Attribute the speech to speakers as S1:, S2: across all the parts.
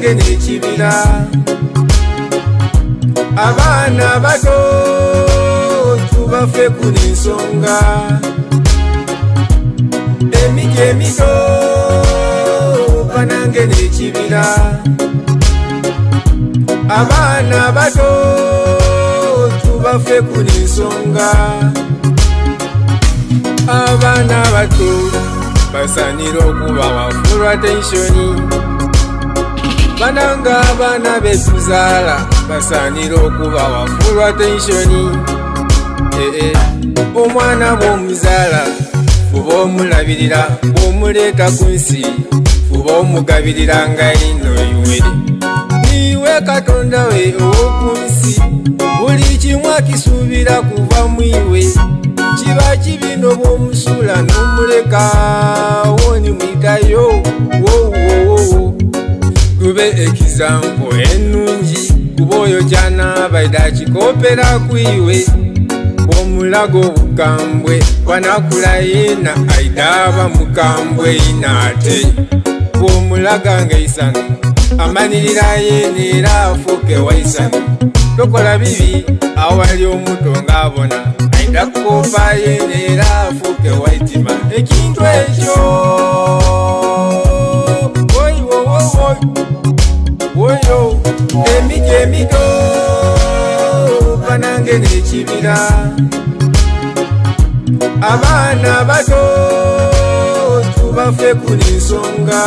S1: Banange n'ekibira. Abaana bato tubafeku n'ensonga. Emiti emito banange n'ekibira. Abaana bato tubafeku n'ensonga. Abaana bato basanira okubawa full attention. Bananga abaana betuzaala basanira okubawa full attention. Eh, eh. Omwana bw'omuzaala fuba omulabirira, bw'omuleeta ku nsi fuba omugabirira nga ino iwere. Niwe Katonda we ow'oku nsi, buli kimu akisuubira kuva mu iwe. Kiba kibi n'obwomusuula n'omuleka woni mwitayo wowowowo. Tube ekizampo ennungi kuba oyo kyanaaba akikopera ku iwe. Bw'omulaga obukambwe bwanakula yena aidaba mukambwe ina ate. Bw'omulaga ng'eisano amanirira yena era afuuke waisano. Tokola bibi awali omuto ng'abona aida kukopa yena era afuuke waitima. Ekintu ekyo oyi wowowoyi woyo. Emiti emito banange n'ekibira. Abaana bato tubafeku n'ensonga.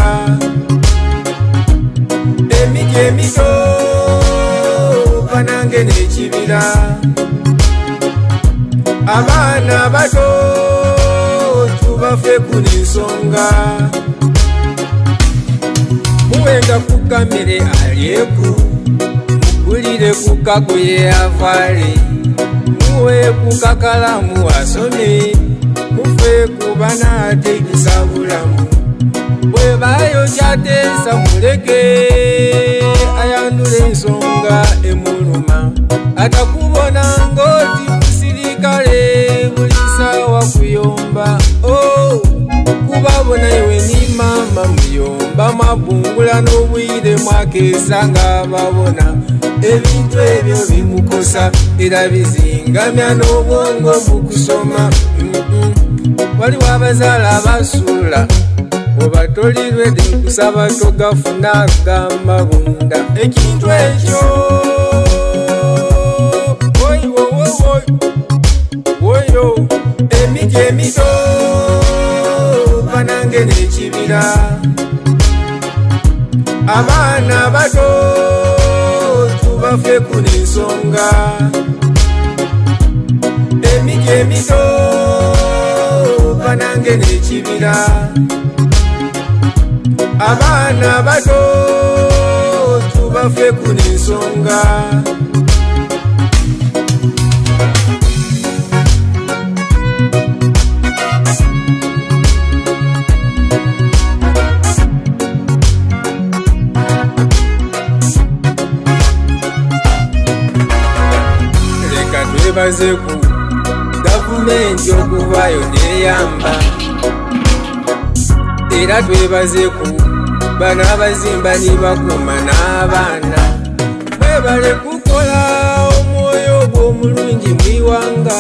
S1: Emiti emito banange n'ekibira. Abaana bato tubafeku n'ensonga. Muwenga ku kamere alyeku, mugulire ku kagoye avaale, muwe ku kakalamu asome, mufe ku bana ategisa bulamu. Bwe bayo kyateesa muleke ayandule ensonga emuluma. Atakubona ng'oti musirikale buli ssaawa kuyomba. Oh, kubabona iwe ni maama muyomba, mwabungula n'obwire mwakeesa nga babona. Ebintu ebyo bimukosa era bizingamya n'obwongo mu kusoma. Waliwo abazaala abasuula oba tolirwedde nkusaba togafuna gamabunda. Ekintu ekyo oyi wowowoyi woyo. Emiti emito banange n'ekibira. Abaana bato tubafeku n'ensonga. Emiti emito banange n'ekibira. Abaana bato tubafeku n'ensonga. Leka twebazeku gavumenti okuvaayo n'eyamba. Era twebazeku bano abazimba ni bakuuma n'abaana. Mwebale kukola omwoyo ogw'omulungi mu iwanga.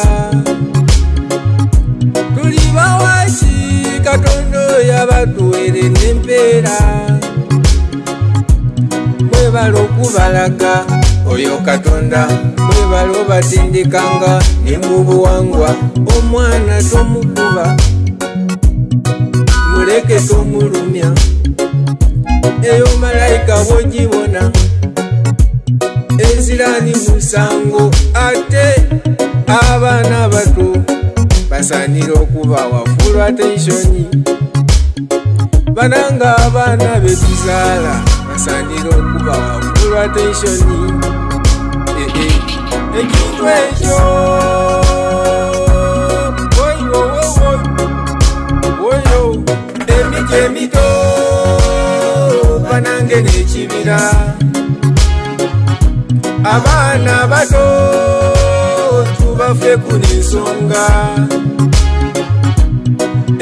S1: Tuli bawaki Katonda oyo abatuweere n'empeera. Mwebale okubalaga oyo Katonda, mwebale obatendekanga ne mu buwangwa. Omwana tomukuba, muleke tomulumya. Eyo malayika bw'ogibona enzirani musango. Ate abaana bato basaanira okubawa full attention. Bananga abaana betuzaala basaanira okubawa full attention. Eh, eh. Ekintu ekyo oyi wowowoyi woyo. Emiti emito banange n'ekibira. Abaana bato tubafeku n'ensonga.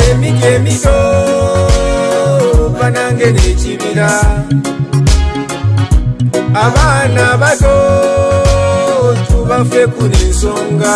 S1: Emiti emito banange n'ekibira. Abaana bato tubafeku n'ensonga.